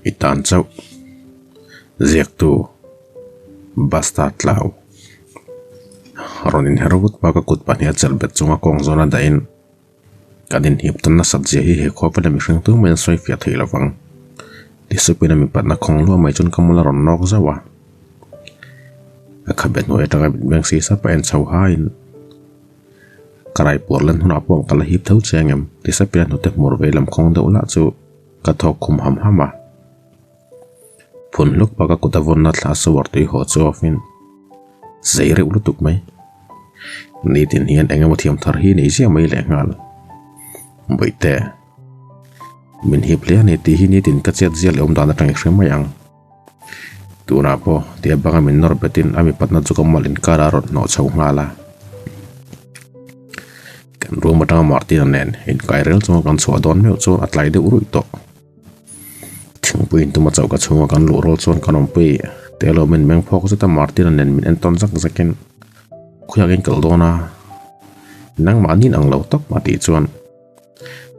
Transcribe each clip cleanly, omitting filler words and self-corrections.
I tan chauh. Ziaktu Buster Tlau rawn inher vut bak a kut pahniha chelh bet chunga kawng zawna dahin kan inhip tawn nasat zia hi he khua pawh mihring tu maiin sawi fiah theih lo vang. Tisupin a mipatna khawng luah mai chuan ka mul a rawn nawk zauh a. A khabe hnuai atanga mitmeng si sap a en chho hain ka raipuar lan hunah pawh ka la hip tho che ang em? Tisapin a hnute hmur vei lam khawng deuh lah chu ka thawk khum ham ham a. Phun hluk bak a kut a vawnna thla shower tui haw chu awmin zei reuh lutuk mai. Nitin hian eng emaw thiam thar hi nei ziah mai leh nghal. Bawihte, min hip hle a ni tih hi nitin ka chet ziah leh awm dan atang i hre mai ang. Tunah pawh tia banga min nawr betin a mipatna chu ka mal inkar a rawn hnawh chho nghal a. Kan room atanga Martina nen inkai rel chunga kan chhuah dawn meuh chuan a tlai deuh ruih tawh. Thingpui intum a chauh ka chhunga kan luh rual chuan kan awmpui te lo min meng phawk zet a Martina nen min en tawn zak zakin khawiah in kal dawn a nangmah nin ang lo tawp a tih chuan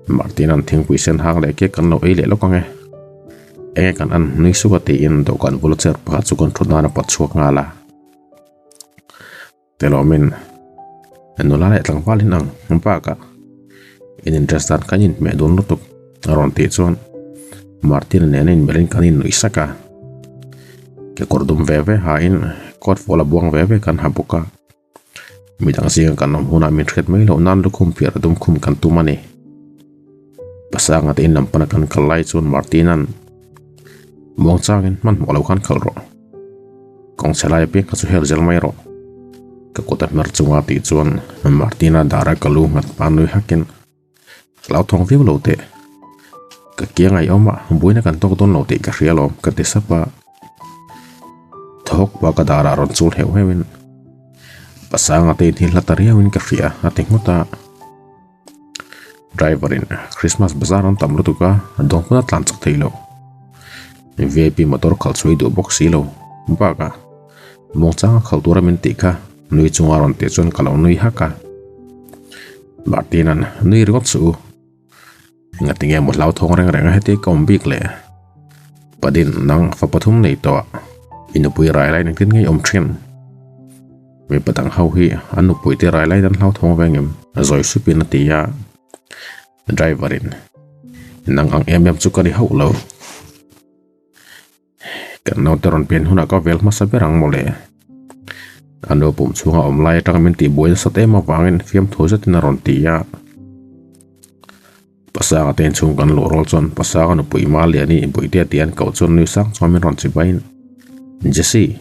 Martina'n thingpui sen hang leh cake kan lo ei leh lawk ang e. Enge kan an nui suk a tiin dawhkan bula chair pakhat chu kan thut nan a pawt chhuak nghal a. Telawmin nula leh tlangval in ang bakah in interest dan kan inhmeh dun lutuk a rawn tih chuan Martina nena inmelhin kan innuih sak a. Kekawr dum ve ve hain coat fual a buang ve ve kan ha bawk a. Midang zinga kan awm hunah min hriat mai loh nan lukhum piah a dum khum kan tum a ni. Pasanga te in lam pana kan kal lai chuan Martina'n muang changin hmanhmawh lo khan khalh rawh. Kawng chhe lai apiang kha chu her zel mai rawh. Ka kut a hmer chunga tih chuan Martina dara ka lu nghat pa nui hakin Hlauthawng viau lo teh. Ka kiang ai awm a, buaina kan tawk dawn lo tih ka hria alawm ka ti sap a. Thawk pa ka darah rawn chul heuh heuh in Pasanga te in hi hla ta riau in ka hria a ti nghut a. Driver in Christmas bazar an tam lutuk a, dawn hmun a tlan chak thei lo. Vip motor khalh chhuai duh bawk si lo. Bakah muangchanga khalh tura min tih kha nui chunga rawn tih chuan ka lo nui hak a. Martina'n nui ringawt suh u. Ngatinge maw hlauthawng reng reng a heti ka awm bik le. Padin nang fa pathum nei tawh a, i nupui rai lai engtin nge i awm thin? Mipa dang ho hi an nupui te rai lai dan hlauthawng veng em? Zawi supin a ti a. Driver in nang ang em em chu ka ni hauh lo. Kan naute rawn pian hunah ka vel hmasa ber ang mawle. A nu pum chhunga awm lai atanga min tihbuai nasat em avangin fiamthu zetin a rawn ti a. Pasanga te inchhung kan luh rual chuan Pasanga nupui Maliani Buitea tih an koh chuan nui sang chuan min rawn chibai in, Jesse,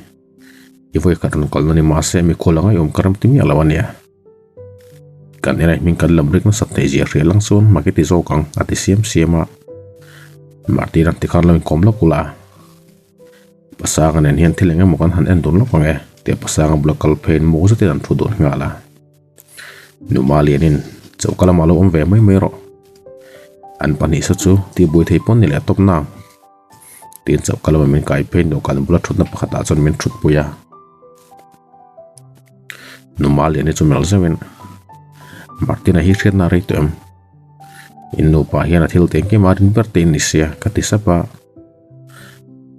i vawikhat rawn kalna ni mahse mikhual anga i awm ka rem ti miah lo ania. Kan enai hming kan lam rik nasat theih zia hria lang chuan mak i ti zawk ang a ti siam siam a. Martin an ti khan lo inkawm lawk ula. Pasanga nen hian thil eng emaw kan han en dun lawk ang e tia Pasanga bula kal pheiin muk zetin an thu dun nghal a. Numa lianin choka lamah lo awm ve mai mai rawh. An pahnih sa chu tihbuai thei pawn ni leh tawp nang. Tiin choka lamah min kai pheiin dawhkan bula thutna pakhatah chuan min thutpui a. Numa lian hi chu melh zeuhin Martina hi hriatna a rei tawh em? In nupa hian a thil teng kim a rin ber te in ni sia ka ti sap a.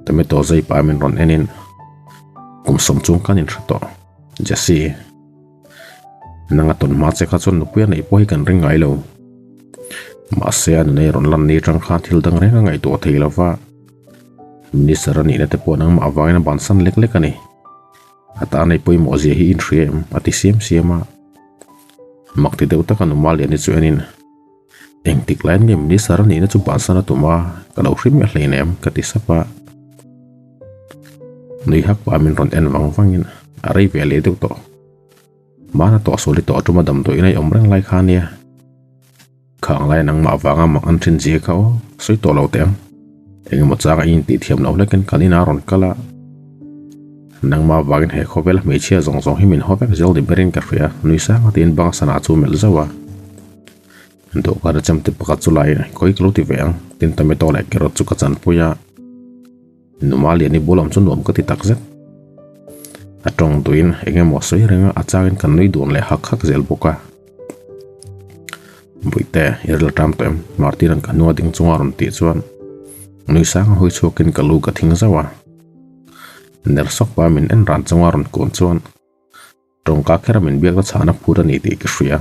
Tomato zai pa min rawn enin kum sawm chung khan in hre tawh. Jesse, nanga tawn hma che kha chuan nupui a neih pawh hi kan ring ngai lo. Mahse a nunei rawn lan ni atang khan thil dang reng a ngaihtuah thei lo va. Minister a nihna te pawh nangmah avangin a bansan lek lek a ni. A tan ei pawimawh zia hi in hria em? A ti siam siam a. Mak ti deuh taka nu Maliani chu enin, Engtik laiin nge minister a nihna chu bansan a tum a, ka lo hrim miah hlein em? Ka ti sap a. Nui hak pah min rawn en vang vangin a rei ve leh deuh tawh. Hmana tawh sual i tawh tuma damdawiin a i awm reng lai kha ania. Khang lai nangmah vanga mak an thin zia kha aw, sawi tawh lo teh ang. Engemaw changa i intih thiam loh hlekin kan inah a rawn kal a. Nangmah vangin he khawvel hmeichhia zawng zawng hi min haw vek zel ni berin ka hria, nui sang a tiin bang sanah chu melh zauh a. Dawhkan a chemte pakhat chu laiin kawi ka lo ti ve ang, tin tomato leh carrot chu ka chanpui a. Numa lian i bul awm chu nuam ka ti tak zet. A tawng duhin eng emaw sawi reng a, a changin kan nui dun leh hak hak zel bawk a. Buite, i ril a ṭam tawh em? Martin-a'n ka hnunga ding chunga rawn tih chuan. Nui sang a hawi chhuakin ka lu ka thing zauh a. Ner sawk pa min en ran chunga rawn kun chuan tawngka kher a min biakna chhahna phut a ni tih ka hria.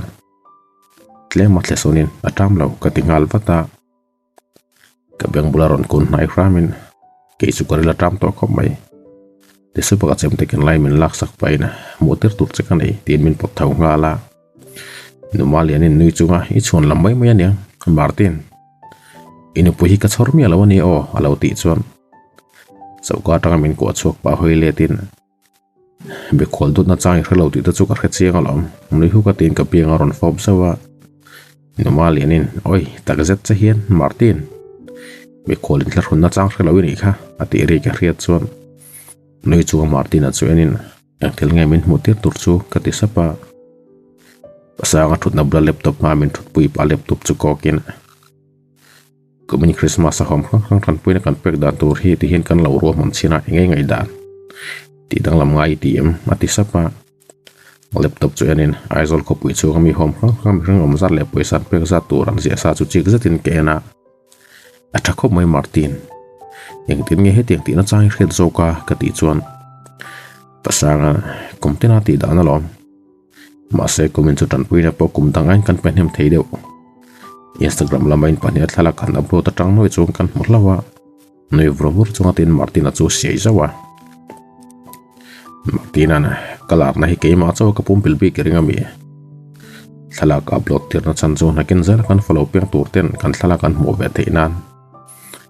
Tlem a thlesawnin a ṭam lo ka ti nghal vat a. Ka beng bula rawn kun hnai hramin kei chu ka ril a ṭam tawh khawp mai. Tisu pakhat chem takin lai min laksak pahin hmuh tir tur che ka nei tiin min pawt tho nghal a. Numa lianin nui chunga i chhuan lam mai mai aniang Martin. I nupui hi ka chhawr miah lo a ni aw a lo tih chuan choka atanga min kuah chhuak pah hawi letin Mikhual dutna chang i hre lo tih te chu ka hre chiang alawm nui huk a tiin ka biang a rawn fawp zauh a. Numa lianin Awi tak zet che hian Martin mikhual inthlahrunna chang hre lo i nih kha a tih ri ka hriat chuan nui chunga Martin-a chu enin Engthil nge min hmuh tir tur chu ka ti sap a. Pasanga thutna bula laptop hmaa min thutpui pah laptop chu kawkin Kumin Christmas a hawm hrang hrang tanpuina kan pek dan tur hi tihian kan lo ruahman chhin a eng eng ngaihdan tih danglam ngai i ti em a ti sap a. Laptop chu enin Aizawl khawpui chhunga mi hawm hrang hrang mihring awm zat leh pawisa an pek zat tur an ziah sa chu chik zetin ka en a. A tha khawp mai Martin, engtin nge hetiang tihna chang i hriat zawk a ka tih chuan Pasanga kum tina tih dan alawm. Mahse kumin chu tanpuina pawh kum dang aiin kan pe hnem thei deuh. Instagram lama in pahnih a thlalak han upload atang nuai chuan kan hmu hlauh a, nui vur vur chunga tiin Martin-a chu siai zauh a. Martin-a'n ka larna hi keimah chaw ka pumpil bik i ring a mi? Thlalak upload tirna chhan chu nakin zel kan follow piang tur ten kan thlalak an hmuh ve theih nan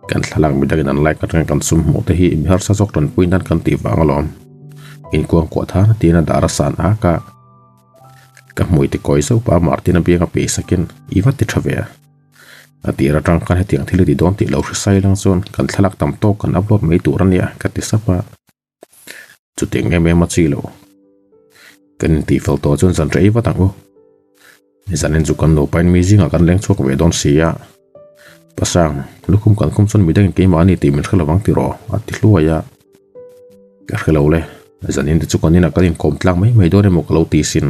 kan thlalak midangin an like atangin kan sum hmuh te hi mi harsa zawk tanpui nan kan tih vang alawm. Inkuang kuah than a tiin a dar a san ak a. Ka hmui ti kawi zauh pah a Martin-a biang a peih sakin i va ti tha ve a. A tir atang khan hetiang thil i ti dawn tih lo hrisai lang chuan kan thlalak tam tawk kan upload mai tur a nia ka ti sap a. Chutiang em em a chi lo. Kan intihfel tawh chuan zan rei vat ang u. Zanin chu kan nupain mi zingah kan leng chhuak ve dawn si a. Pasang, lukhum kan khum chuan midangin keimah a ni tih min hre lovang tiraw? a ti hluai a. Ka hre lo le, zanin te chu kan inah kan inkawm tlak mai mai dawn emaw ka lo ti sin.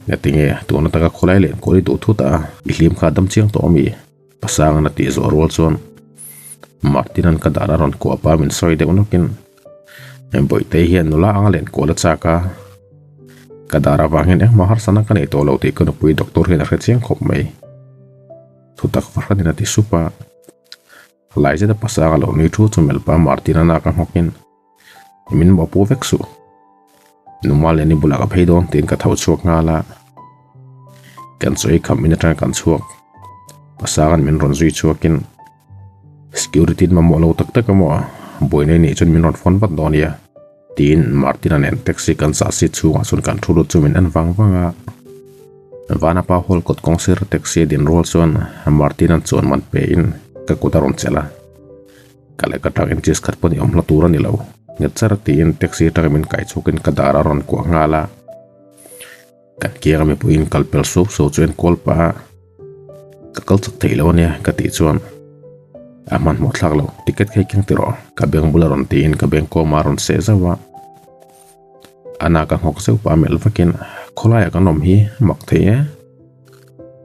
Ngatinge, tuna taka khawlai leh enkawl i duh thut a, i hlim kha a dam chiang tawh ami? Pasangan a tih zawh rual chuan Martin-a'n ka dar a rawn kuah pa min sawi deuh nawkin Bawihte hian nula anga len kual a chak a, ka dar avangin engmah harsana ka nei tawh lo tih ka nupui doctor hian a hre chiang khawp mai. Thutak fahranin a ti sup a, lai zeta Pasanga lo nui thu chu melh pa Martin-a nak a nghawkin Min mawhpu vek suh. Numa leh ni bulah ka phei dawn tiin ka tho chhuak nghal a. Kan chaw ei kham in atanga kan chhuak. Pasangan min rawn zui chhuakin security in mamawh lo tak tak emaw buaina nih chuan min rawn phone vat dawn nia tiin Martina nen taxi kan chah seat chhungah chuan kan thu lut chu min en vang vang a. Vanapa hall kawt kawng sir taxi a din rual chuan Martina'n chuan man pe in ka kut a rawn chelh a. Ka leh ka tang inches khat pawh ni awm hla tur a ni lo. Nghet char tiin taxi atanga min kai chhuakin ka dar a rawn kuah nghal a. Kan kianga mipuiin kal pel suau suau chu enkawl pah a, Ka kal chak theih lo ania ka tih chuan a hmanhmawh thlak lo. Ticket kha i keng tiraw? Ka beng bula rawn tiin ka beng kawmah a rawn seh zauh a. A nak a nghawk zeuh pah a melh vakin khawlaiah kan awm hi a mak thei e.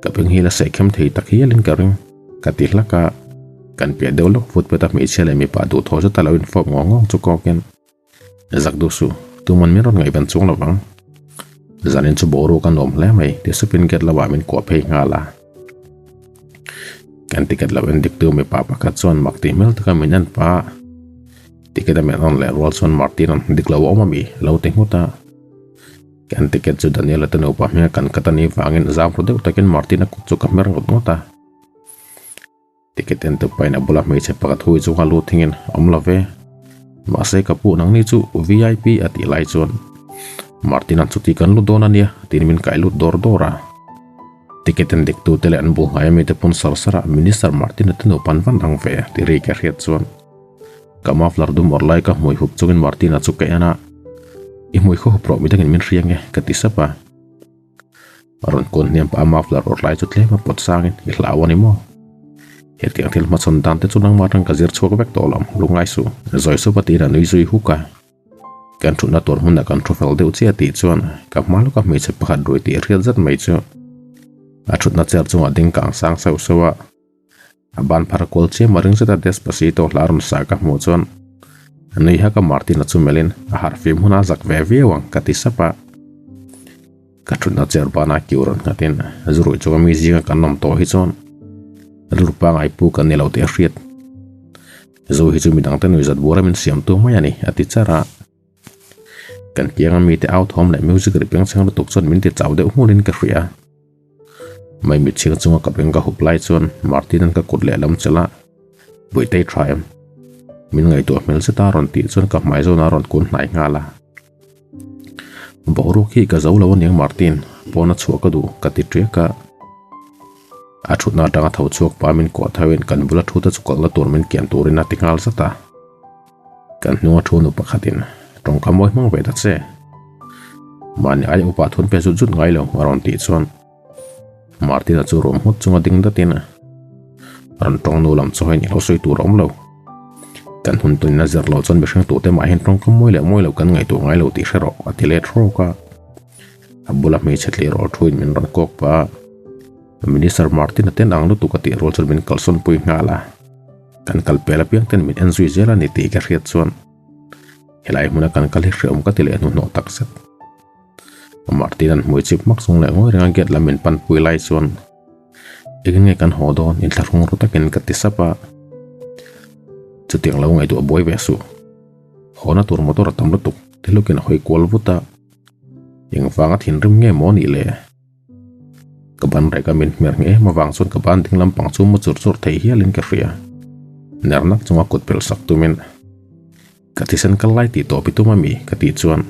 Ka beng hi la seh khem thei tak hialin ka ring ka ti hlak a. Kan piah deuh lawk footpath a hmeichhia leh mipa duhthawh zeta lo infawp ngawng ngawng chu kawkin zak duh suh tuman min rawn ngaihven chuang lo vang. Zanin chu boruak a nuam hle mai ti supin gate lamah min kuah phei nghal a. Kan ticket lo en diktu mipa pakhat chuan mak tih hmel taka min en pah a. Ticket a melh nawn leh rual chuan Martin a'n dik lo a awm ami lo ti nghut a. Kan ticket chu Daniel-a te nupa hminga kan cut a nih vangin zam ru deuh takin Martin-a kut chu ka hmer ngawt ngawt a. Ticket en tu pahin a bula hmeichhe pakhat hui chunga lut thingin awm lo ve. Mahse ka pu nangni chu VIP a tih lai chuan Martin-a'n chuti kan lut dawn a nia tiin min kaih lut dawr dawr a. Ticket en dik tute leh an bul hnai ami te pawn sar sar a Minister Martin-a te nupa an van ang ve tih ri ka hriat chuan ka muffler dum awrh lai ka hmui hup chungin Martin-a chu ka en a, I hmui khaw hup rawh midangin min hria nge ka ti sap a. A rawn kawn hniam pah a muffler awrh lai chu tlem a pawt sangin i hlau a ni maw? Hetiang thil hmachhawn dan te chu nangmah atang ka zir chhuak vek tawh lo, lungngai suh. Zawi sup a tiin a nui zui huk a. Kan thutna tur hmunah kan thu fel deuh chiah tih chuan ka hma lawka hmeichhe pakhat rui tih hriat zet mai chu a thutna chair chungah ding kang sang sauh sauh a. A ban phar kual chiam a ring zet a Despacito hla rawn sa ka hmuh chuan nui hak a Martin-a chu melhin a harhfim hunah a zak ve viau ang ka ti sap a. Ka thutna chair banah kiu rawn nghatin zu ruih chunga mi zinga kan awm tawh hi chuan rilru pangai pu kan ni lo tih a hriat. Zu hi chu midangte nuihzat bura min siamtu mai a ni a ti char a. Kan kianga mite au thawm leh music ri pengchheng lutuk chuan min ti chau deuh hmurin ka hria. Mai mitchhing chunga ka beng ka hup lai chuan Martin-a'n ka kut lehlam chelh a, Buitei tha em? Min ngaihtuah hmel zet a rawn tih chuan ka hmai zawnah a rawn kun hnai nghal a. Boruak hi ka zo lo aniang Martin, pawn a chhuah ka duh ka ti ṭiak a. A thutna atanga tho chhuak pa min kuah thauhin kan bula thu te chu kalna tur min kian turin a ti nghal zat a. Kan hnunga thu nu pakhatin tawngka mawi hmang ve ta che. Mahni aia upa thun pe zut zut ngai lo a rawn tih chuan Martina chu ruam nghut chunga ding datin rawn tawng nu lam chu hain i lo sawi tur a awm lo. Kan hun tunin a zir loh chuan mihring tute mah hian tawngka mawi leh mawi lo kan ngaihtuah ngai lo tih hre rawh a ti let hrawk a. A bula hmeichhe tlir awl thuin min rawn kawk pah a. Minister Martina ten ang lutuk a tih rual chuan min kalsawn pui nghal a. Kan kal pel apiang ten min en zui zel a ni tih ka hriat chuan helai hmuna kan kal hi hreawm ka ti leh hnuhnawh tak zet. Martin an hmui chip hmak chung leh ngawi renga gate lam min pan pui lai chuan engin nge kan haw dawn inthlahrung ru takin ka ti sap a. Chutiang lo ngaihtuah buai ve suh. Hawna tur motor a tam lutuk ti hlukin a hawi kual vut a. Engvanga thinrim nge maw nih le? Ka ban rek a min hmer nghe em avang chuan ka ban ding lampang chu mu chur chur thei hialin ka hria. Ner nak chunga kut pelh sak tumin ka thisen kal lai tih tawp i tum ami ka tih chuan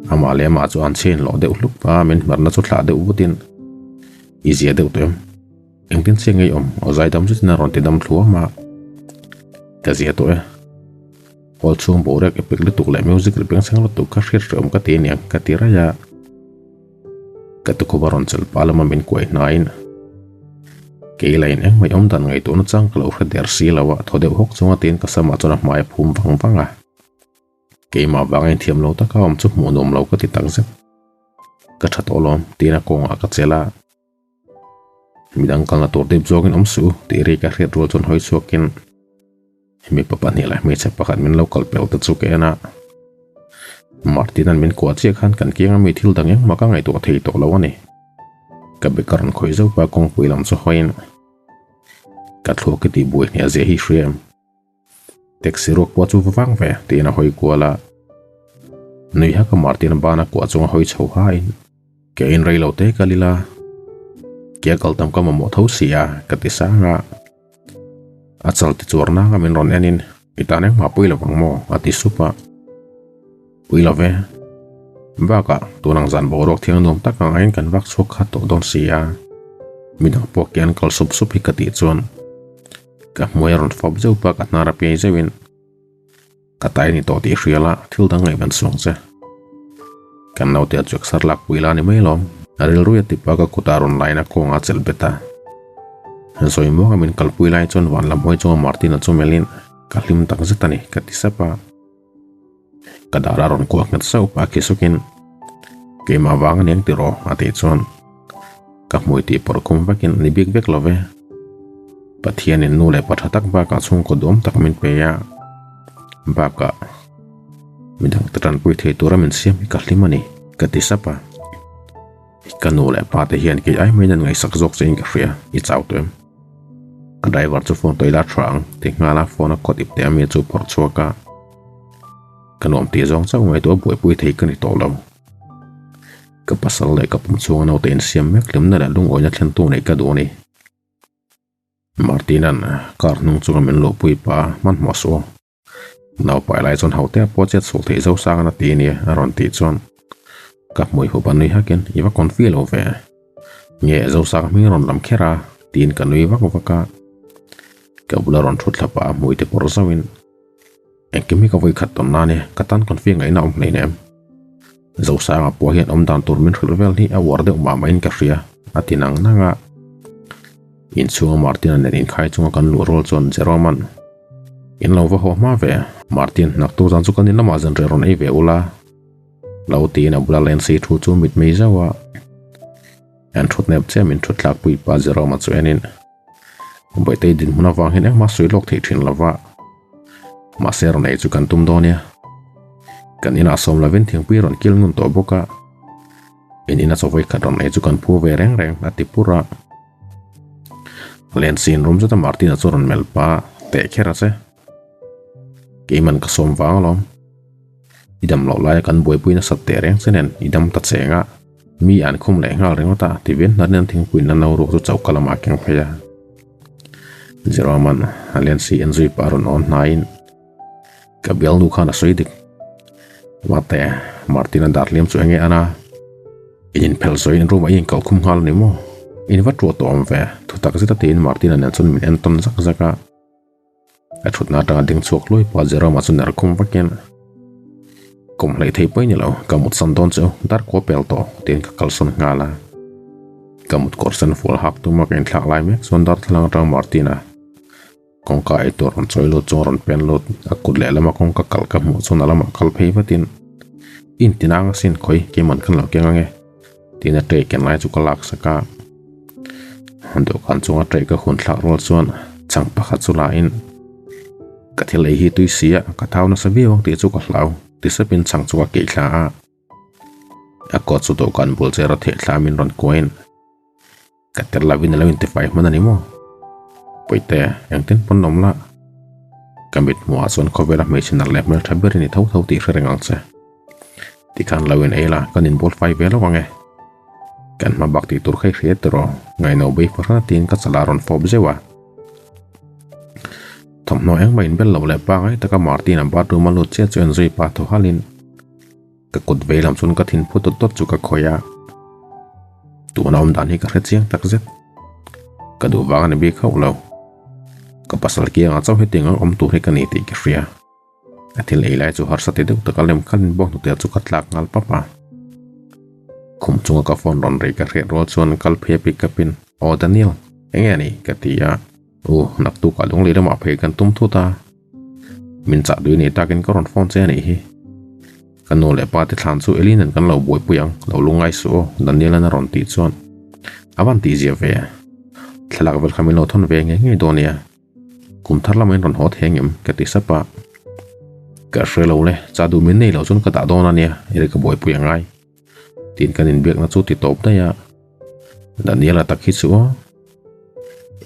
amah leh amah chu an chhe inlawh deuh hlup a, min hmerna chu thlah deuh vutin i zia deuh tawh em? Engtin chiah ngei awm aw zaidam zetin a rawn ti dam thluam a, ka zia tawh e. Hall chhung boruak epik lutuk leh music ri bengchheng lutuk kha hriat hrehawm ka ti aniang ka ti raih a. Ka tukhup a rawn chelh pah lama min kuai hnaiin kei lain engmah awm dan ngaihtuahna chang ka lo hre der si lo a, thaw deuh hawk chunga tiin ka samah chuan a hmai a phum vang vang a. Keimah vanga inthiam lo taka awm chu hmuh nuam lo ka ti tak zet. Ka tha tawh lawm tiin a kawngah ka chelh a. Midang kalna tur dip zawngin awm suh u tih ri ka hriat rual chuan hawi chhuakin mipa pahnih leh hmeichhe pakhat min lo kal pel te chu ka en a. Martin-a'n min kuah chiah khan kan kianga mi thil dang engmah ka ngaihtuah thei tawh lo a ni. Ka bag a rawn khawih zauh a, kawngpui lam chu hawiin ka thluak i tih buai hniah zia hi hria em? Taxi ruak pawh chu va vang ve tiin a hawi kual a. Nui hak a Martin a bana kuah chunga hawi chho hain ke in rei lo te kal ila ke a kal tam ka mamawh tho si a ka ti sang a. A chal ti chuar nanga min rawn en in i tan engmah pui lo ang maw a ti sup a. Pui lo ve. Bakah tun ang zan boruak thiang nuam tak ang aiin kan vak chhuak khat tawh dawn si a. Midang pawh ke an kal sup sup hi ka tih chuan Ka hmuai a rawn fawp zeuh pa ka hnar a piai zeuhin ka tai ni tawh tih hria la thil dang ngaih ban suang che. Kan naute a chuak sar lak pui la ni mai lawm. A rilrui a tipa ka kutah a rawn lain a kawngah a chelh bet a. Zawi muanga min kalpui lai chuan van lam hawi chunga Martin-a chu melhin ka hlim tak zet a ni ka ti sap a. Ka dar a rawn kuah nghet sauh pah khi sukin keimah vang a ni ang tiraw a tih chuan ka hmui tih pawrh khum vakin a ni bik vek lo ve. Pathianin nu leh pa tha tak bakah chhungkaw duam tak min pe a, bakah midang te tanpui thei tura min siam hi ka hlim a ni ka ti sap a. Ka nu leh pa te hian kei ai maiin an ngaihsak zawk che in ka hria, i chau tawh em? Ka driver chu phone tawih la tha ang ti nghal a phone a kawt ip teh ami chu phawrh chhuak a. Ka nuam tih zawng chauh ngaihtuah buaipui thei ka ni tawh lo. Ka pasal leh ka pum chhunga naute insiam mek hlimna leh lungawina thlentu neih ka duh a ni. Martin-a'n car hnung chunga min luhpui pah a hmanhmawh suh aw. Naupai lai chuan hote a pawh chet chhuak theih zo sang an a ti ania a rawn tih chuan ka hmui hup a nui hakin i va confi lo ve. Nge Zosanga hming rawn lam kher a tiin ka nui vak vak a. Ka bula rawn thut thlap a hmui te pawrh zauhin engkim hi ka vawi khat tawn nan e ka tan confi ngaihna awm hlein em. Zosanga pawh hian awm dan tur min hrilh vel hi a uar deuh mah mahin ka hria a ti nang nang a. Inchhunga Martina nen inkhai chunga kan luh rual chuan Jerome-a'n In lo va haw hma ve, Martin, naktuk zan chu kan in lamah zanriah rawn ei ve ula. Lo tiin a bula Lancy thu chu mit mei zauh a. An thut nep che min thut thlak pui pa Jerome-a chu enin. Bawihtei dinhmun avang hian engmah sawi lawk theih thin lova, mahse rawn ei chu kan tum dawn nia. Kan inah sawm lovin thingpui rawn kil ngun tawh bawk a, in ina chaw vawikhat rawn ei chu kan phu ve reng reng a ti pur a. Lensin rum zeta Martina chu rawn melh pa teh kher a che. Keiman ka sawm vang alawm. I dam loh laia kan buaipui nasat teh reng che nen i dam ta cheng a, mi an khum leh nghal ringawt a ti vian hnarin an thingpuiin a no ruak chu choka lamah a keng phei a. Jeroman a Lensi en zui pah a rawn awn hnaiin ka bialnu khan a sawi dik. Mate, Martin a dar hliam chu enge an a? In inphelh zawh in room ah i inkalh khum nghal a ni maw? In va ṭuah tawh awm ve, thutak zet a tiin Martin-a nen chuan min en tawn zak zak a. A thutna atanga ding chhuak hluai pawh Jerome-a chu ner khum vakin, Kum hleih thei pawh i ni lo, ka mut san dawn chu dar kua pel tawh, tiin ka kalsawn nghal a. Ka mut kawr sen fual hak tuma ka inthlak lai mek chuan darthlalang atang Martin-a kawngka ei tur rawn chawi lut chu a rawn pen lut, a kut lehlama kawngka kalh ka hmuh chuan a lamah kal phei vatin, I intinang asin khawi, keiman kan lo keng ange, tiin a tray ken lai chu ka lak sak a. Dawhkan chunga tray ka hun thlak rual chuan chang pakhat chu la in ka thil ei hi tui si a, ka thau nasa viau ang tih chu ka hlau ti sepin chang chu ka keih thla a. A kawt chu dawhkan bul chair a theh thla min rawn kuain ka tel lovin a lo intifai hman a ni maw? Pawite engtin pawn awm la? Ka mit hmuhah chuan khawvela hmeichhe nalh leh hmeltha ber i ni tho tho tih hre reng ang che. Tikhan lo in ei la, kan inbual fai ve lo ang e. Kan hma bak tih tur kha i hria tiraw? Ngaihno bei fahran a tiin ka chalah a rawn fawp zeuh a. Thawmhnaw engmah inbel loh leh pangai taka Martin-a bathroom a lut chiah chu en zui pah thaw halin ka kut vei lam chuan ka thin phu dawt dawt chu ka khawih a. Tuna awm dan hi ka hre chiang tak zet. Ka duh vang a ni bik hauh lo. Ka pasal kiangah chauh hetiang ang awm tur hi ka ni tih ka hria. A thil ei lai chu harsa ti deuh taka lem khalin bawk hnute chu ka tlak nghal pap a. Khum chunga ka phone rawn rei ka hriat rual chuan kal phei a pick up in, Aw Daniel, enge a ni? ka ti a. U, naktukah lunglei lamah phei kan tum thut a. Min chah dui nei takin ka rawn phone che a nih hi. Ka nu leh pa te thlan chu Ellie nen kan lo buaipui ang, lo lungngai suh aw, Daniel-a'n a rawn tih chuan a van tihzia ve. Thlalak vel kha min lo thawn ve ngei ngei dawn nia. Kum thar lamah in rawn haw thei angem? Ka ti sap a. Ka hre lo le, cha duh min nei lo chuan ka dah dawn a nia, eri ka buaipui a ngai. Tiin kan inbiakna chu ti tawp daih a. Daniela tak hi chu aw.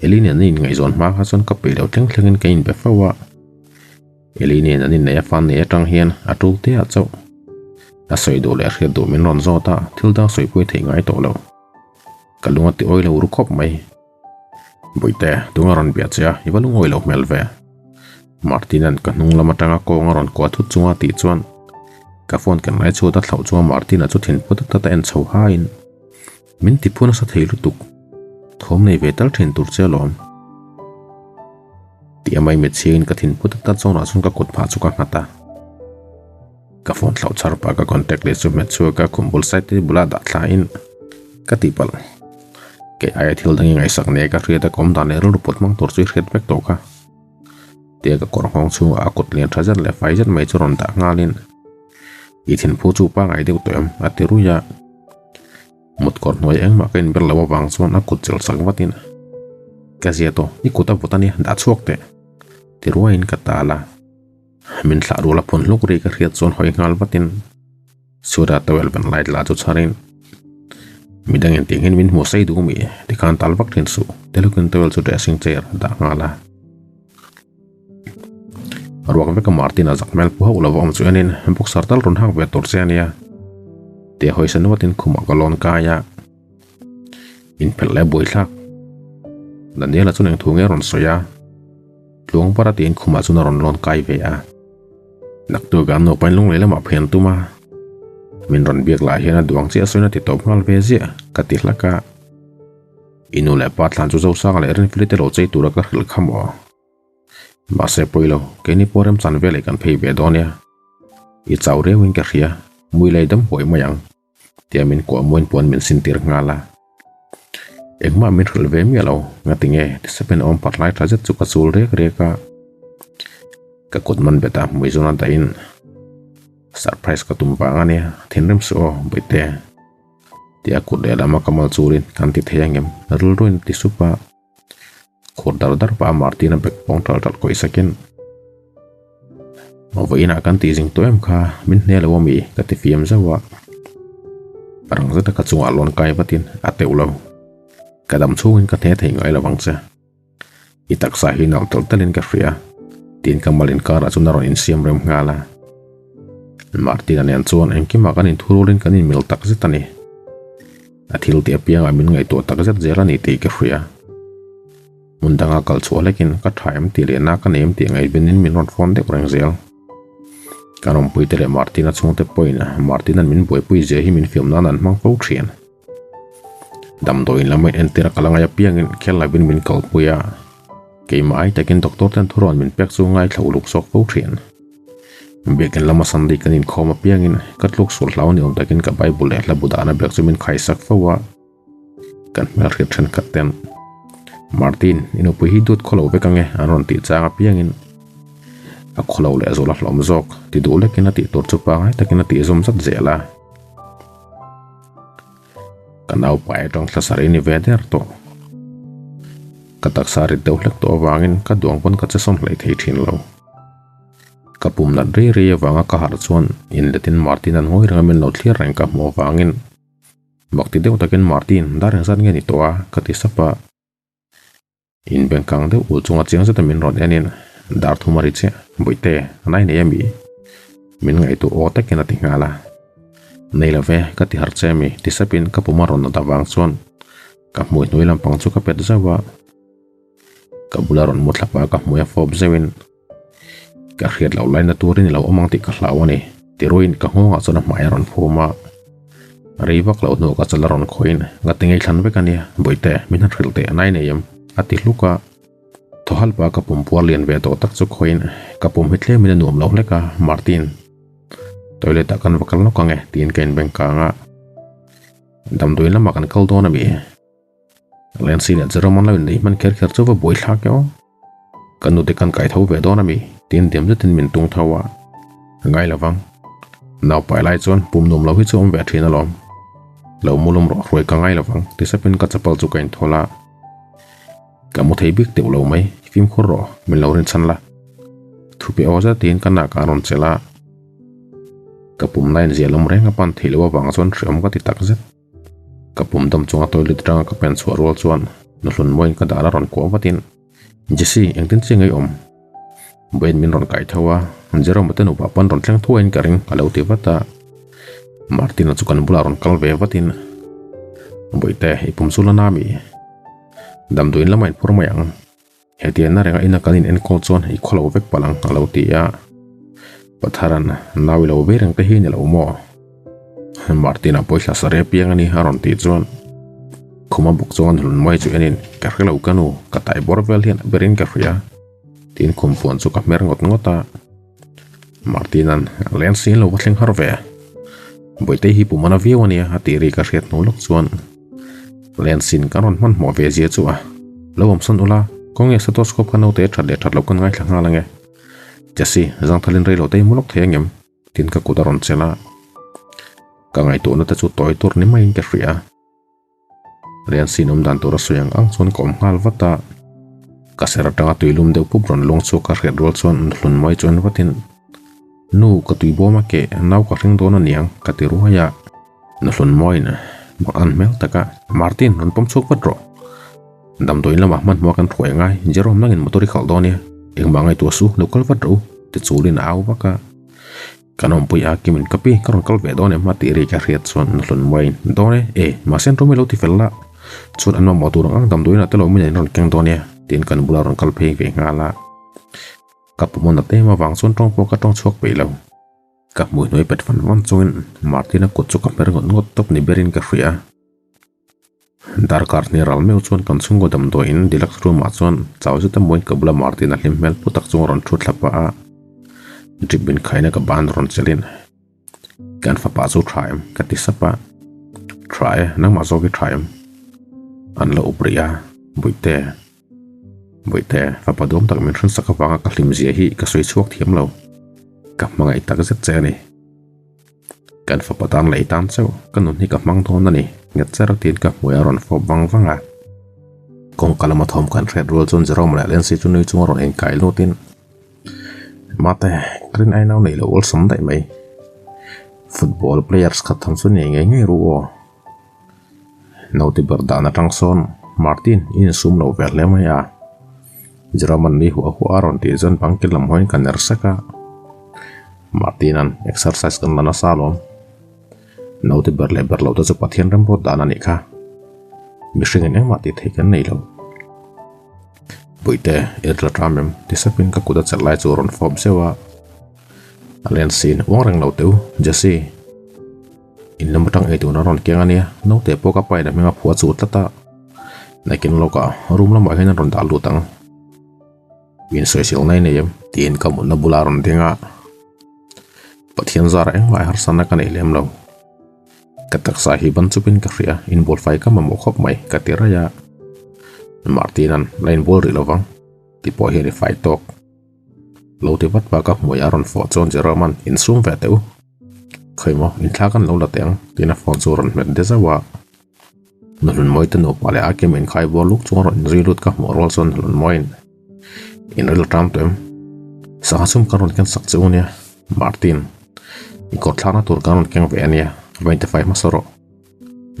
Eli nen an inngaihzawn hma kha chuan ka peih lo thleng thlengin ka inbe fo a. Eli nen an inneih a fan nei atang hian a tul te ah chauh. A sawi duh leh a hriat duh min rawn zawt a, thil dang sawipui theih ngai tawh lo. Ka lung a ti awi lo ru khawp mai. Bawihte, tunga rawn bia che a, i va lungawi lo hmel ve. Martin-a'n ka hnung lam atanga kawng a rawn kuah thut chunga tih chuan ka phone ken lai chhuat a thlauh chunga Martin-a chu thinphu tak tak a en chho hain min ti phu nasa thei lutuk. Thawm nei ve tal thin tur che alawm. Tih a mai mitchhiangin ka thinphu tak tak zawnah chuan ka kut phah chu ka nghat a. Ka phone thlauh char pah ka contact leh chu hmet chhuak a khum bul side te bulah dah thla in ka tih palh. Kei aia thil dang i ngaihsak nia ka hriat a ka awm dan leh rilru pawt hmang tur chu i hriat vek tawh kha. Tia ka kawr nghawng chhungah a kut lian tha zet leh fai zet mai chu rawn dah nghal in i thinphu chu pangai deuh tawh em a ti rui a. Mut kawr hnuai engmah ka inber lo avang chuan a kut chilh sak vat in ka zia tawh i kut a vut a nia dah chhuak teh ti ruaiin ka tal a. Min thlah rual a phun hluk ri ka hriat chuan hawi nghal vatin Sura towel ban light la chu chharin midang in tih hian min hmuh sei duh mi tikhan tal vak thin suh telukin towel chu dressing chair a dah nghal a. Ruak veka Martin a zak hmel pu hauh lova awm chu enin boxer tal rawn hak ve tur che ania tia hawi sen vatin khumah ka lawn kai a. Inphelh leh buaithlak Daniela chuan engthu nge a rawn sawi a. Tluang para tiin khumah chuan a rawn lawn kai ve a. Naktuk an nupain lunglei lamah phei an tum a. Min rawn biak lah hian a duang chiah sawiin a ti tawp nghal ve ziah ka ti hlak a. I nu leh pa thlan chu Zosanga leh Rinfeli te lo chei tura ka hrilh kha maw? Mahse pawi lo, keini pawh remchan veleh kan phei ve dawn nia. I chau riauin ka hria, mui lei dam huai mai ang. Tia min kuah muain puan min sin tir nghal a. Engmah min hrilh ve miah lo, ngati nge tisepin awm parh lai tha zet chu ka chul rek rek a. Ka kut man bet a hmui zawn a dahin surprise ka tum vang a nia, thinrim suh aw Bawihte. Tia kut lehlam a ka mal churin kan ti thei angem rilruin a ti sup a. Khur dar dar pah a Martin-a bag pawng ṭalh ṭalh kawih sakin, Vawiinah kan tih zing tawh em kha, min hne lo ami? ka ti fiam zauh a. Rang zeta ka chungah lawn kai vatin a teuh lo. Ka dam chhungin ka hne thei ngai lo vang che. I taksa hi nalh telh telhin ka hria, tiin ka mal inkarah chuan a rawn insiam rem nghal a. Martina nen chuan engkimah kan inthurulin kan inmil tak zet a ni. A thil tih apiangah min ngaihtuah tak zet zel a ni tih ka hria. Hmun danga kal chhuah hlekin ka tha em tih leh na ka nei em tih ngaihvenin min rawn phone deuh reng zel. Kan awmpuite leh Martina chhungte pawhin Martina'n min buaipui zia hi min fiam nan an hmang fo thin. Damdawiin lama in entir a kal angai apiangin khel lovin min kalpui a, keimah ai takin doctor ten thurawn min pek chu ngaithla uluk zawk fo thin. Biakin lama Sunday kan inkhawm apiangin ka tluk sual hlau ni awm takin ka Bible leh hla bu dahna bag chu min khaisak fo a, kan hmelhriat thenkhat ten Martin i nupui hi dut khawlo vek ange an rawn tih chang apiangin a khawlo leh zual a hlawm zawk ti duh lekin a tih tur chu pangai takin a tih zawm zat zel a. Ka naupai atang thla sarih ni ve der tawh. Ka taksa rit deuh hlek tawh avangin ka duang pawn ka che sawn hlei thei thin lo. Ka pum nat rei rei avanga ka harh chuan inletin Martin an ngawi reng a min lo thlir reng ka hmuh avangin mak ti deuh takin Martin dar engzat nge ni tawh a ka ti sap a. Inbeng kang deuh ul chunga chiang zeta min rawn enin dar thum a ri chiah, Bawihte, a nai nei ami? Min ngaihtuah aw takin a ti nghal a. Nei lo ve, ka ti harh che ami? ti sapin ka pum a rawn nawt avang chuan ka hmui hnuai lampang chu ka pet zauh a. Ka bula rawn mu thlap a ka hmui a fawp zeuhin ka hriat loh laina turin i lo awm ang tih ka hlau a ni ti ruiin ka nghawngah chuan a hmai a rawn phum a. Rei vak loh hnuah ka chal a rawn khawiin ngati ngei thlan vek a nia, Bawihte, min han hrilh teh a nai nei em? a ti hluk a. Thaw halpa ka pum puar lian ve tawh tak chu khawiin ka pum hi tlemin a nuam lo hlek a, Martin, toilet ah kan va kal lawk ang e tiin ka inbeng kang a. Damdawiin lamah kan kal dawn a mi? Lancy leh Jerome an lo inneih hman kher kher chu va buai thlak e aw. Ka nute kan kai tho ve dawn a mi? Tiin diam zetin min tung tho a. A ngai lo vang. Naupai lai chuan pum nuam lo hi chu awm ve thin alawm. Lo mu lum rawh hruai ka ngai lo vang ti sapin ka chapal chu ka inthawl a. Ka mu thei bik teuh lo mai, fimkhur rawh, min lo rinchhan la. Thupe aw zetin ka nak ah a rawn chelh a. Ka pum lain zia lawm reng a pan theih loh avang chuan hreawm ka ti takzet. Ka pum dam chunga toilet atanga ka pen chhuah rual chuan nuhlun mawiin ka dar a rawn kuah vatin, Jessie, engtin chiang ei awm? Bawiin min rawn kai tho a, Jerome-a te nupa pawn rawn thleng thuaiin ka ring a lo ti vat a. Martin-a chu kan bulah rawn kal ve vatin, Bawihte, i pum chu la na mi? Damdawiin lamah inphur mai ang. Hetiang renga ina kan in enkawl chuan i khawlo vek palh ang a lo ti a. Patharan, nau i lo vei reng te hi ni lo maw? Martina pawisa sa rep piang a ni a rawn tih chuan khuma bawk chuan hlun mai chu enin ka hre lo ka nu, ka tai bawr vel hian a berin ka hria tiin khum puan chu ka hmer ngawt ngawt a. Martina'n a leng sin lo va thleng har ve. Bawihte hi pum a na viau a nia a tih ri ka hriat hnu lawk chuan Lensin kan rawn hmanhmawh ve zia chu a lo awm sawn ula, khawnge stethoscope kha naute that leh that loh kan ngaithla nghal ange. Jessie, zangthalin rei lo te i mu lawk thei angem? Tin ka kut a rawn chelh a, ka ngaihtuahna te chu tawi tur ni maiin ka hria. Lensin awm dan tur a sawi ang ang chuan ka awm nghal vat a, ka ser atanga tuilum deuh pup rawn lung chhuak ka hriat rual chuan hlun mai chuan vatin, Nu, ka tui bawm a keh, nau ka hring dawn aniang, ka ti ruai a. Nuhlun mawiin mak an hmel tak a, Martin, rawn pawm chhuak vat rawh. Damdawiin lamah hmanhmawh kan hruai angai, Jerome nangin motor i khalh dawn nia, engmah ngaihtuah su, lo kal vat rawh u, ti chulin a au vak a. Kan awmpui a Kimin ka pi, ka rawn kal ve dawn em a tih ri ka hriat chuan Nuhlun mawiin, Dawn e, e, mahse an rawm i lo ti fel la, chuan an mamawh tur ang ang damdawiinah te lo min an rawn keng dawn nia, tiin kan bulah rawn kal phei ve nghal a. Ka pum a nat em avang chuan tawng pawh ka tawng chhuak peih lo. Ka hmui hnuai pet van van chungin Martin-a kut chu ka hmer ngawt ngawt tawp ni berin ka hria. Darkar hnih ral meuh chuan kan chhungkaw damdawiin deluxe room ah chuan chau zet a muain ka bula Martin-a hlim hmel pu tak chung a rawn thu thla pah a. Drip min khaina ka ban rawn chelhin kan fapa chu tha em ka ti sap a. Tha e, nangmah zawk hi tha em? An la up rih a, Bawihte. Bawihte, fapa duam tak min hransak avanga ka hlim zia hi ka sawi chhuak thiam lo. Ka hmangaih tak zet che a ni. Kan fapa tan leh i tan chauh ka nun hi ka hmang dawn a ni, nghet cher tiin ka hmui a rawn fawp vang vang a. Kawngka lama thawm kan hriat rual chuan Jerome leh Lancy chu nui chunga rawn inkai lutin, Mate, ka rin ai nau neih loh awlsam daih mai. Football players khat tham chu nei ngei ngei ru aw. Naute ber dan atang sawn Martin i insum lo ve hle mai a. Jerome-a'n nui huah huah a rawn tih chuan bangkil lam hawiin ka ner sek a. Martin-a'n exercise kan la nasa alawm. Naute ber leh ber loh te chu Pathian remruat dan a nih kha. Mihringin engmah tih theih kan nei lo. Puite, i la ṭam em? ti sapin ka kut a chelh lai chu a rawn fawp zeuh a. A len siin uang reng lo teh u, Jesse. In lam atang ei tun a rawn keng a nia, naute pawh ka pain a hming a phuah chu tlat a. Nakin lawkah room lamah hian a rawn dah lut ang. Min sawisil nai nei em? Tiin ka mutna bulah a rawn ding a. Pathian zara engmah harsatna ka nei lem lo. Ka taksa hi ban chupin ka hria, inbualfai ka mamawh khawp mai, ka ti raih a. Martina'n la inbual rih lovang ti pawh hian i fai tawk. Lo ti vat bak a hmui a rawn fawh chuan Jerome'an insum ve teh u. Khawi maw, inthla kan lo la teh ang, tiin a phone chu a rawn hmet de zauh a. Nuhlunmawite nupa leh a kem inkhai bual luk chung a rawn inzui lut ka hmuh rual chuan Nuhlunmawiin, In ril ṭam tawh em? Sangha chhum kan rawn ken sak che u nia, Martin. I kawr thlakna tur kan rawn keng ve a nia, va intifai hmasa rawh.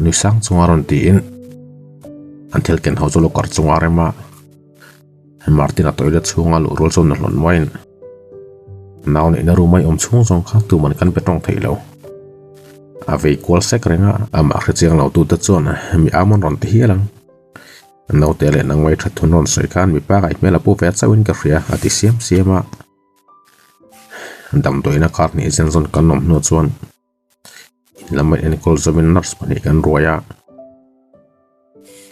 Nui sang chunga rawn tiin an thil ken ho chu locker chunga rem a. Martin-a toilet chhunga luh rual chuan Nuhlunmawiin, Nau neihna room a i awm chhung zawng kha tuman kan be tawng thei lo. A vei kual sek reng a, amah hre chiang lo tute chuan mi am an rawn ti hial ang. Naute leh nangmai that thun rawn sawi khan mipa ngaihhmel a pu ve chauhin ka hria a ti siam siam a. Damdawiina kar hnih zen zawn kan awm hnu chuan in lam a enkawl zawmin nurse pahnih kan ruai a.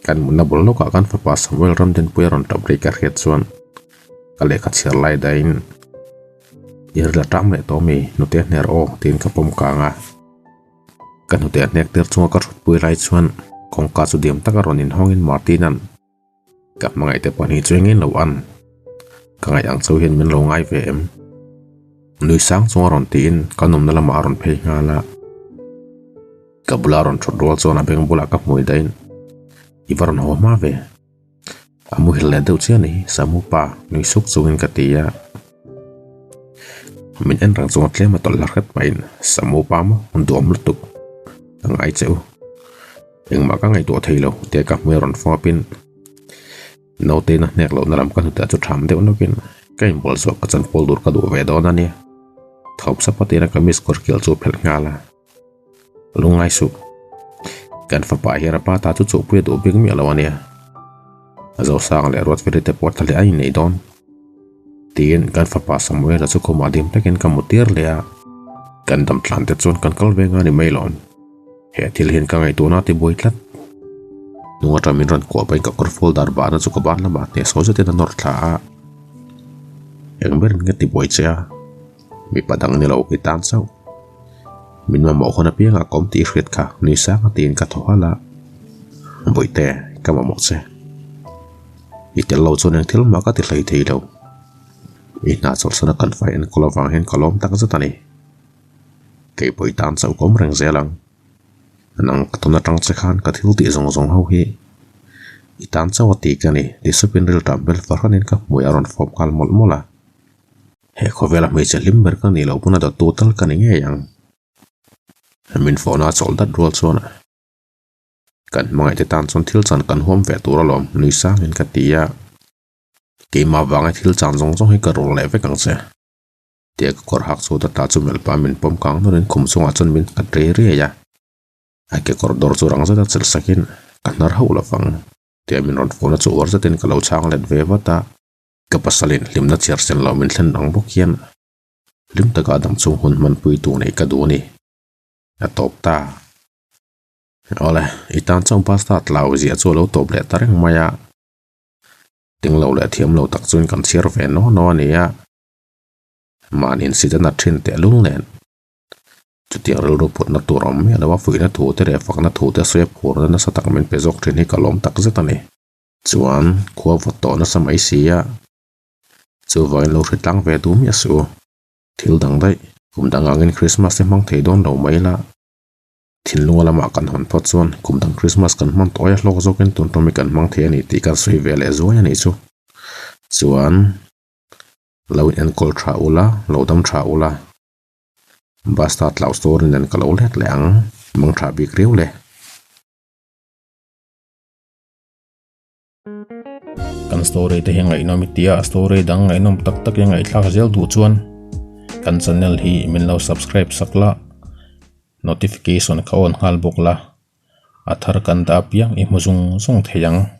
Kan mutna bul lawkah kan fapa Samuel Ramdinpuia rawn tap ri ka hriat chuan ka lehkha chhiar lai dahin I ril a ṭam leh tawh mi hnute hner aw tiin ka pawm kang a. Ka hnute a hnek tir chunga ka ṭhutpui lai chuan kawngka chu diam taka rawn inhawngin Martin-a'n Ka hmangaih te pahnih chu engin lo an. Ka ngaih ang chauh hian min lo ngai ve em? Nui sang chunga rawn tiin ka nawmna lamah a rawn phei nghal a. Ka bula rawn thut rual chuan a beng bulah ka hmui dahin I va rawn haw hma ve. A muhil leh deuh chiah a ni Samu pa nui suk chungin ka ti a. Min en reng chunga tlem a tawlh la hret pahin Samu pa maw duam lutuk ka ngai che u. Engmah ka ngaihtuah thei lo tia ka hmui a rawn fawpin naute in a hnek lohna lam ka hnutah chu tham deuh nawkin ka inbual zawh ka chanpawl tur ka duh ve dawn a nia. Thawp sap a tina kamis kawr kilh chu a phelh nghal a. Lungngai suh. Kan fapa hian a pa ta chu chawhpui a duh bik miah lo a nia. A Zosang leh Ruatfeli te pawh thlali a innei dawn. Tiin kan fapa Samuela chu khumah dim takin ka mu tir leh a. Kan dam tlan te chuan kan kal ve nga ni mai lawm. He thil hian ka ngaihtuahna a ti buai tlat. Hnung atang min rawn kuah pahin ka kawr folder bahna chu ka ban lamah hneh sawi zetin a nawr thla a. Eng berin ka ti buai che a, mipa dang ni lo i tan chauh. Min mamawh hun apiangah ka awm tih i hriat kha nui sang a tiin ka thaw halh a. Bawihte, ka mamawh che. I tel lo chuan eng thil mah ka ti hlei thei lo. I hna chawlhsana kan fai enkawl avang hian ka lawm tak zet a ni. Kei pawh i tan chauh ka awm reng zel ang. Nang ka tawn atang che khan ka thil tih zawng zawng ho hi i tan chauh a ti ka ni ti supin rilṭah hmel fahranin ka hmui a rawn fawp nghal mawlh mawlh a. He khawvela hmeichhe hlim ber ka nih loh pawn a dawttu tal ka ni ngei ang. Min fawhna a chawlh dat rual chuan kan hmangaih te tan chuan thil chan kan huam ve tur alawm nui sangin ka ti a. Keimah vanga thil chan zawng zawng hi ka rul leh vek ang che. Tia ka kawr hak chu data chu melh pah min pawm kang nawrin khum chungah chuan min nghat rei riai a. A kekawr dawr chu rang zeta chelh sakin ka hnar hauh lo vang. Tia min rawn fawhna chu uar zetin ka lo chhang let ve vat a. Ka pasalin hlimna chhiar sen loh min thlen ang bawk hian hlim taka a dam chung hun hmanpui tur neih ka duh a ni. A tawp ta. Awle, i tan chuan bus ta tlau ziah chu a lo tawp leh ta reng mai a. Ting lo leh thiam lo tak chuan kan chhiar ve naw naw a ni a. Mahni insit a nat thin teh lung nen. Chutiang rilru putna tur awm miah lo a fuihna thu te leh fakna thu te sawi a phurna nasa tak min pe zawk thin hi ka lawm tak zet a ni. Chuan khua vawt tawh nasa mai si a, chuvangin lo hre tlang ve duh miah suh u. Thil dang daih, kum dang angin Christmas te hmang thei dawn lo mai la. Thinlunga lamah kan hawn phawt chuan kum dang Krismas kan hman tawh aia hlawk zawkin tun ṭawm hi kan hmang thei a ni tih kan sawi ve leh zuai a nih chu. Chuan lo in enkawl ṭha ula, lo dam ṭha ula, Basta tlau story nen ka lo let leh ang, mang ṭha bik riau le. Kan story te hi ngaihnawm i tia story dang ngaihnawm tak tak i ngaihthlak zel duh chuan kan channel hi min lo subscribe sak la notification kha on nghal bawk la a thar kan dah apiang i hmu zung zung thei ang.